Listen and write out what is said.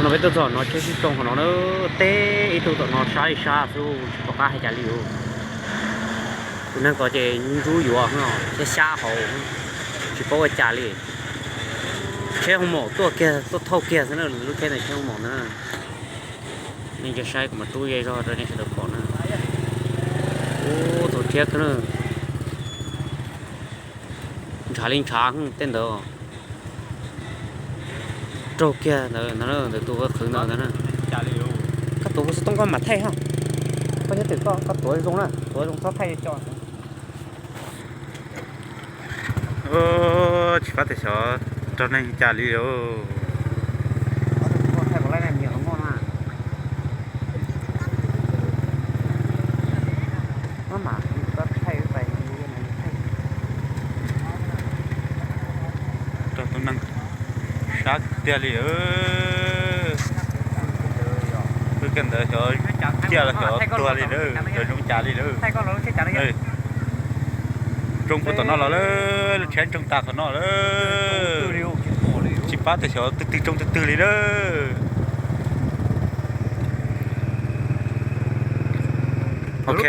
Peb tuaj txog no tsheb sib tsoo hauv no na, teb ib tug tom no sab li sab xwb tsis pom qab hais cas li os. Tus neeg ko ces ntsuj yuav thiab xyab hauv, tsis paub ua cas li. Tsheb hoo maum tuaj kiag tuaj thauj kiag xwb na, lub tsheb ntawd tsheb hoo maum ntawd na. Nej cia saib kuv mam rub ze zog rau nej sawv daws pom na. Ub, txaus rhiab kawg na. Ntshav li ntshav tej ntawd. Raug kiag ntawd, ntawd tus qhwv ntawd ntag na. Koj tuav xov tooj koj mam thaij ha. Koj nyob twg koj, koj tuav zoo na, tuav zoo txhob thaij co. Tsis pab tias xyov raug neeg cas li os. Raug tus neeg sab tiag li. Wb kiag ntawd xyov ciaj los xyov tuag li lawm, xyov zoo cas li lawm. Tsoo puag tom no los lawm, lub tsheb tsoo tas tom no lawm. Tsis pab tias xyov twg twg tsoo twg twg li lawm. Ok,